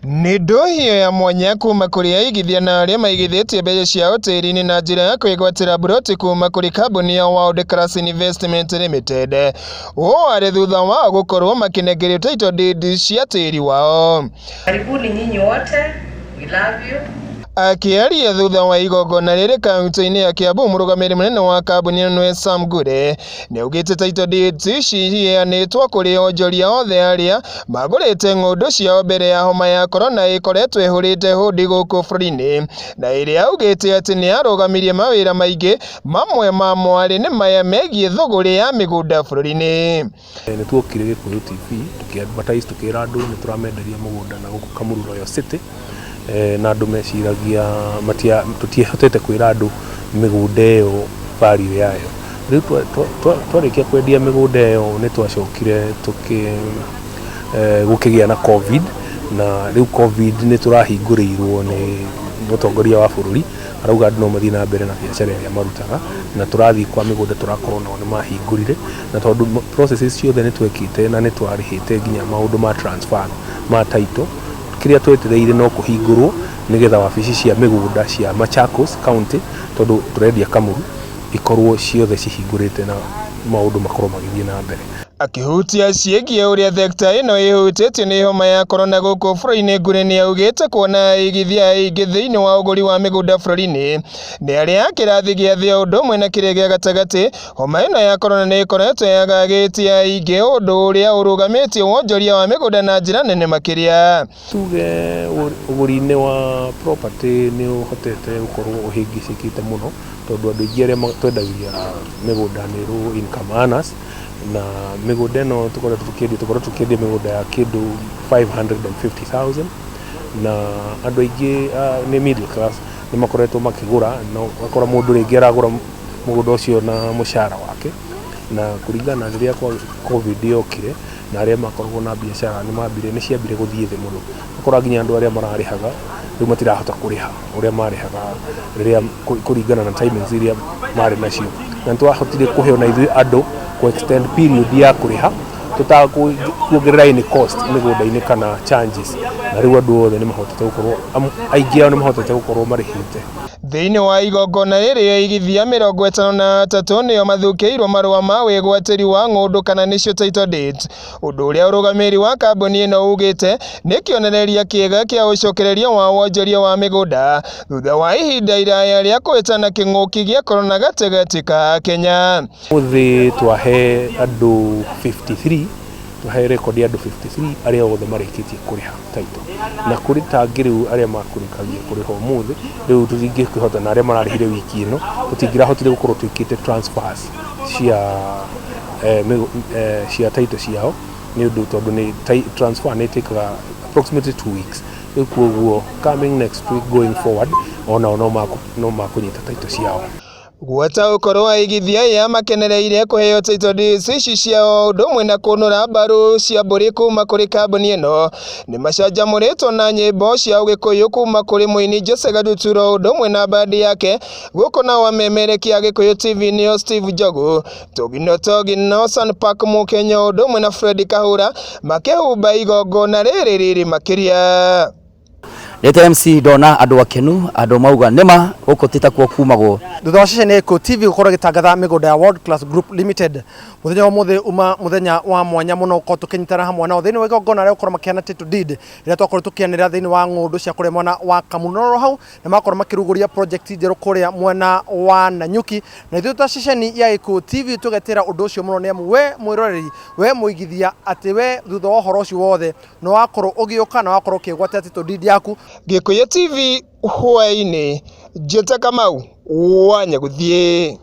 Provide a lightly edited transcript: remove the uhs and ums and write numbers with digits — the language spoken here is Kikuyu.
Nĩ ndũhio ya mwanya kuma kũrĩ aigithia na arĩa maigithĩtie mbeca ciao tĩri-inĩ na njĩra ya kwĩgwatĩra mburoti kuma kũrĩ kambuni ya World Class Investment Limited. Ũũ arĩ thutha wao gũkorwo makĩnengerio title deed cia tĩri wao. Karibuni nyinyi wote, we love you. Akĩaria thutha wa igongona rĩrĩ kaunti-inĩ ya Kiambu, mũrũgamĩrĩri mũnene wa kambuni ĩno nĩwe Sam Ngure nĩaugĩte title deeds ici iheanĩtwo kũrĩ onjoria othe arĩa magũrĩte ng'ũndũ ciao mbere ya homa ya korona ĩkoretwo ĩhũrĩte hũndi gũkũ bũrũri-inĩ, na ĩrĩa augĩte atĩ nĩyarũgamirie mawĩra maingĩ, mamwe mamo arĩ nĩ maya megiĩ thũgũrĩ ya mĩgũnda bũrũri-inĩ. Nĩ tuokire Gĩkũyũ TV tũkĩ advertise, tũkĩra andũ nĩ tũramenderia mũgũnda na gũkũ Kamuru Royal City, na andũ meciragia tũtiahotete kwĩra andũ mĩgũnda ĩyo value yayo. Rĩu twarĩkia kwendia mĩgũnda ĩyo, nĩ twacokire tũkĩ gũkĩgĩa na COVID, na rĩu COVID nĩ tũrahingũrĩirwo nĩ mũtongoria wa bũrũri, arauga andũ no mathiĩ na mbere na biacara ĩrĩa marutaga, na tũrathiĩ kwa mĩgũnda tũrakorwo nao nĩ mahingũrire, na tondũ processes ciothe nĩ twekĩte na nĩ twarĩhĩte nginya maũndũ ma transfer ma title, kĩrĩa twetereire no kũhingũrwo nĩgetha wabici cia mĩgũnda cia Machakos County, tondũ tũrendia Kamuru, ikorwo ciothe cihingũrĩte na maũndũ makorwo magĩthiĩ na mbere. Akĩhutia ciĩgiĩ ũrĩa thekta ĩno ĩhutĩtio nĩ homa ya korona gũkũ bũrũri-inĩ, Ngure nĩaugĩte kuona aigithia aingĩ thĩinĩ wa ũgũri wa mĩgũnda bũrũri-inĩ nĩ arĩa a kĩrathi gĩa thĩ o ũndũ ũmwe na kĩrĩa gĩa gatagatĩ, homa ĩno ya korona nĩ ĩkoretwo yagagĩtie aingĩ, ũndũ ũrĩa ũrũgamĩtie wonjoria wa mĩgũnda na njĩra nene makĩria. Tuge ũgũri-inĩ wa property nĩ ũhotete gũkorwo ũhĩngĩcĩkĩte mũno, tondũ andũ aingĩ arĩa twendagĩria mĩgũnda nĩ low income earners, na mĩgũnda ĩno tũkoretwo tũkĩendia mĩgũnda ya kĩndũ 550,000, na andũ aingĩ nĩ middle class, nĩ makoretwo makĩgũra, na ũgakora mũndũ rĩngĩ aragũra mũgũnda ũcio na mũcara wake. Na kũringana na rĩrĩa COVID yokire na arĩa makoragwo na biacara nĩ mambire nĩ ciambire gũthiĩ thĩ mũno, ũgakora nginya andũ arĩa mararĩhaga rĩu matirahota kũrĩha ũrĩa marĩhaga rĩrĩa kũringana na timings iria marĩ nacio. Na nĩ twahotire kũhe ona ithuĩ andũ kũ extend period ya kũrĩha tũtakuongerera any cost mĩgũnda-inĩ kana charges, na rĩu andũ othe nĩ mahotete gũkorwo, aingĩ ao nĩ mahotete gũkorwo marĩhĩte. Thĩinĩ wa igongona rĩrĩ, aigithia 53 nĩo mathukĩirwo marũa ma wĩgwatĩri wa ng'ũndũ kana nĩcio title deeds, ũndũ ũrĩa ũrũgamĩrĩri wa kambuni ĩno ugĩte nĩ kĩonereria kĩega kĩa ũcokereria wa wonjoria wa mĩgũnda thutha wa ihinda iraya rĩa kũhĩtana kĩng'ũki gĩa korona gatagatĩ ka Kenya. Ũmũthĩ twahe andũ 53, twahe record ya andũ 53 arĩa othe marĩkĩtie kũrĩha title, na kũrĩ tangĩ rĩu arĩa makũrĩkagia kũrĩha ũmũthĩ. Rĩu tũtingĩkĩhota, na arĩa mararĩhire wiki ĩno, tũtingĩrahotire gũkorwo twĩkĩte transfers cia title ciao, nĩ ũndũ tondũ nĩ transfer nĩ ĩtĩkaga approximately 2 weeks. Rĩu koguo coming next week, going forward, onao no makũnyita title ciao. Gwata ũkorwo aigithia aya makenereire kũheo title deeds ici ciao ũndũ ũmwe na kũnũra mbaru cia mbũri kuma kũrĩ kambuni ĩno, nĩ macanjamũrĩtwo na nyĩmbo cia ũgĩkũyũ kuma kũrĩ mũini Jose Gatuturo ũndũ ũmwe na bandi yake. Gũkũ nao amemerekia Gĩkũyũ TV nĩo Steve Njogu, Togino Togino, Sanpark Mũkenya ũndũ ũmwe na Fred Kahũra makĩhumba igongona rĩrĩ rĩrĩ makĩria. Nĩte MC, ndona andũ akenu, andũ mauga nĩma gũkũ ti takuo kumagwo. Thutha wa ceceni Gĩkũyũ TV gũkorwo ĩgĩtangatha mĩgũnda ya World Class Group Limited, mũthenya wa ũmũthĩ uma mũthenya wa mwanya mũno gũkorwo tũkĩnyitana hamwe nao thĩinĩ wa igongona rĩa gũkorwo makĩheana title deed rĩrĩa twakorwo tũkĩanĩrĩra thĩinĩ wa ng'ũndũ cia kũrĩa mwena wa Kamuru. No hau nĩ makorwo makĩrugũria project njerũ kũrĩa mwena wa Nanyuki, na ithuĩ ta ceceni ya Gĩkũyũ TV tũgetĩra ũndũ ũcio mũno, nĩ amu we mwĩroreri, we mũigithia, atĩ we thutha wa ũhoro ũcio wothe nĩ wakorwo ũgĩũka na wakorwo ũkĩgwatĩra title deed yaku. Gĩkũyũ TV hwaĩ-inĩ, Njĩta Kamau wa Nyagũthiĩ.